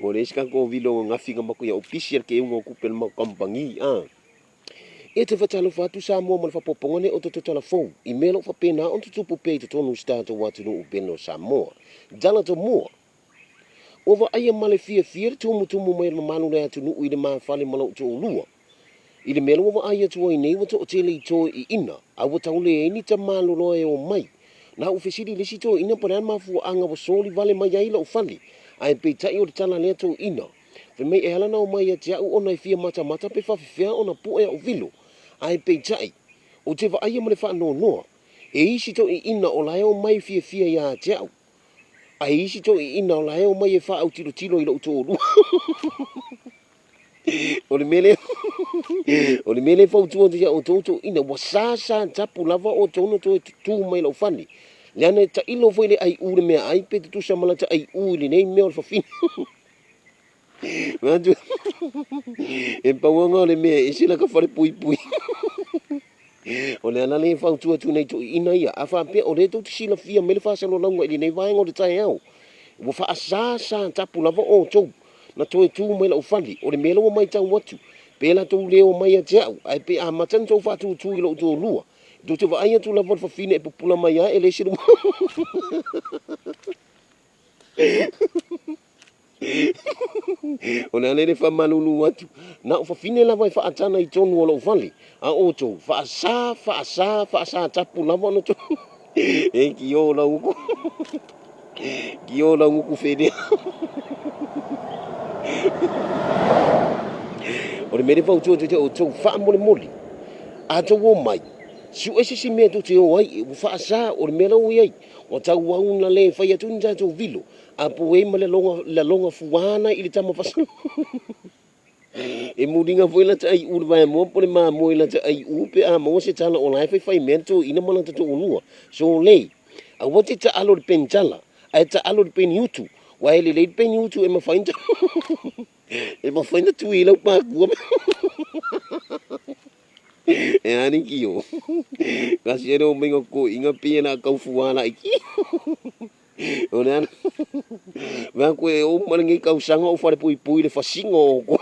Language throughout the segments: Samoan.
Ua leai se tatou vilo ananafi na matou ia opisi a le keuga o tupe a le matou kamupani a. Ia te fatalofa atu Samoa ma le faapopoga lea o te totala fou i mea o lo o faapena ona tutupu pea i totonu o si tatou atunuu pele o Samoa. Dala Tomua. Ua vaaia ma le fiafia le tumutumu mai o le mamalu o le atunuu i le mafale ma lou toalua. I le mea la ua vaai atu ai nei ua toatele i toeaiina, a ua tau leai ni tamaloloa e omai. Na ou fesili i le isi toeaina po o le a le mafuaaga ua soli vale mai ai lou fale, ae peitai o le tala a lea toeaina, fai mai e ala ona omai ia te au ona e fia matamata pe faafefea ona pue au vilo. Ae peitai, ou te vaaia ma le faanoanoa, e isi toeaiina o la e omai fiafia ia te au, ae isi toeaiina o la e omai e faautilotilo i lou toalua. O le mea lea, o le mea lea e fautua atu ia outou toeaiina, ua sa sa tapu lava outou na toe tutu mai lou fale. Leaga e tailo foi le aiu i le meaai pe tutusa ma lata aiu i lenei mea o le fafine. Manatu, e pau lava lena o le mea e ese lata fale puipui. O le ala lea e fautua atu nei toeaiina ia, a faapea o lea tou te silafia mai le faasalalauga i lenei vaega o le taeao, ua faasa sa tapu lava outou na toe tu mai lau fale, o le mea la ua matau atu, pe latou le omai ia te au, ae pe amata ona tou faatutu i lou toalua, tou te vaai atu lava i le fafine e pupula mai ae le ese le O le ala lea e faamalulu atu, na o fafine lava e faatana i totonu o lou fale, a outou, faasa, faasa, faasa tapu lava ona tou E ki o lau uku, ki o lau uku whenea. O le mea lea e fautua atu ia te outou, faamolemole, a tou omai, sue se isi mea tou te o ai, ua faasa, o le mea la ua i ai, ua tauau ona le fai atu ni tatou vilo, A puei ma le laloga fuana i le tama fasa. E muliga foi lata aiu le vaemoa po le mamoe i lata aiu pe a maua se tala o la e faifai mea le toeaina ma lata toalua. Sole, aua te taalo i le penitala, ae taalo i le peniutu, aua e lelei le peniutu e mafai ona e mafai ona tui ai lau pakua. E a ni kio. Kasi e le o maiga toeaina pei e le a tau fua laiti. O le ala, mea koe e uma lenei tausaga o falepuipui le fasiga o outou.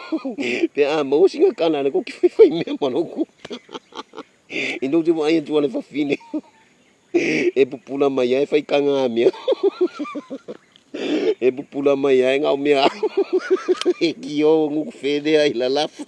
Pe a maua sina tala a le koki faifai mea ma lou I tou te vaai atu a le fafine e pupula mai ai e fai taga mea. E pupula mai ai ngao mea e kio nguku fele ai lalafa.